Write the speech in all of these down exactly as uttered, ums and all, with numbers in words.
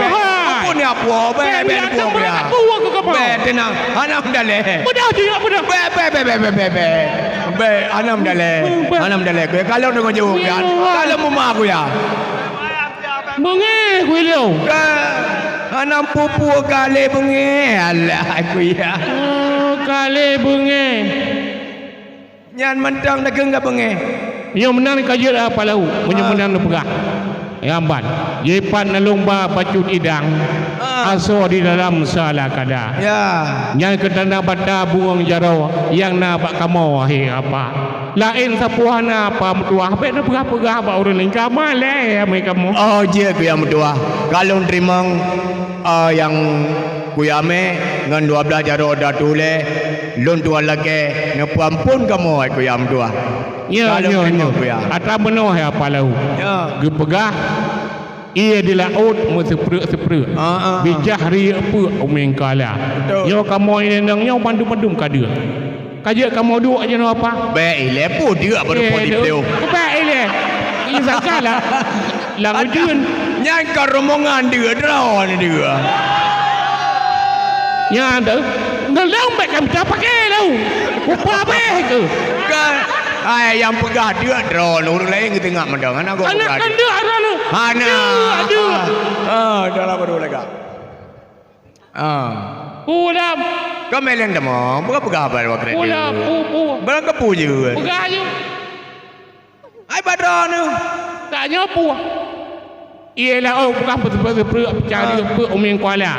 bèk. Ampôn ya, puwoe, bèk, bèk, bèk, puwoe, bèk. Bèk, tenang. Hana meudalèe. Bèk, bèk, bèk. Bèk, hana meudalèe. Hana meudalèe, kuya. Kalon deungon jaweueb, ya. Kalon meuma, kuya. Beungèh, kuya. Ka, hana peue-peue ka lé beungèh. Alah, kuya. Oh, ka lé beungèh. Nyan mantong takheun ka beungèh. Nyoe meunan ka jeuet apa lahu, meunyoe meunan neupeugah. Nyang ban, jipat na lumba bacut idang, asoe di dalam sala kada. Ya. Nyan keu tanda bata bungöng jaroe nyang na bak kamoe, hai apa. Laén sapeue hana apa meutuah, bèk neupeugah-peugah bak ureueng laén, ka malèe amai kamoe. Oh, jeuet keu nyang meutuah. Ka lôn teurimong, ah, nyang Kuya Mé ngon dua blaih jaroe datu lé, lôn tuan lakèe neupeuamphon kamoe, hai Kuya meutuah. Nyo, nyo, nyo. Atra meunoe, hai apa lahu. Geupeugah, ie di laôt meuseupreuek-seupreuek. Ah, ah, ah. Bijah riyeuk peuek u mingkala. Betul. Nyoe kamoe inong nyoe mandum-mandum ka deuek. Ka jeuet kamoe duek jinoe apa? Bèk ilèe, peue deuek baru po dipeu. Bèk ilèe. Ini sangka lah. Lam ujeuen. Nyan ka rombongan deuek, droeneuh deuek. Nyan tu. Ngeulong bèk ka mita paké lahu. Upah bèh ke? Kan, hai, nyang peugah deuek droeneuh, ureueng laén geuteungoh mantong. Hana gob peugah deuek. Aneuk kan deuek droeneuh. Hana. Deuek, deuek. Ah, ah, dah lah baru lega. Ah. Pulang. Kau meleng teuma, bukan peugah haba dua kali. Pulang, pu, pu. Barang kepu je. Peugah je. Hai padra ni. Tak nyoe pu. Iyalah, oh, bukan peue-peue peucari peuet umeng kuala.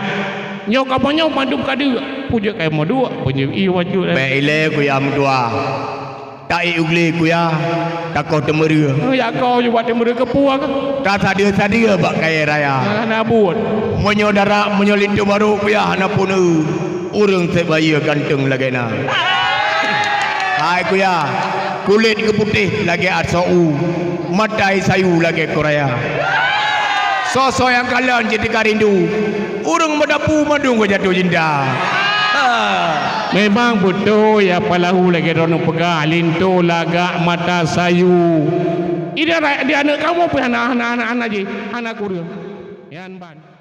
Nyoe kamoe nyoe mandum ka deuek. Jeuet kai meuduek, peunjeuet ié wajeuet. Bèk ilèe Kuya meutuah. Taék u glé Kuya, takoh teumeureu. Eh, ya kau jeuet bak teumeureu keupeue kah? Tasadeu-sadeu bak kayèe raya. Hana buet. Meunyoe dara, meunyoe linto barô Kuya hana peuneue, ureueng sép bayeue ganteng lagèe na. Hai Kuya, kulét geuputéh lagèe asoe u, mata sayu lagèe koh raya. Soe-soe nyang kalon cit teuka rindu, ureueng meudapu mandum ka jatuh cinta. Ha. Memang beutôi apa lahu lagèe droeneuh peugah, linto lagak mata sayu. Di aneuk kamoe pih hana, hana, hana, hana jih, hana kureueng. Nyan ban.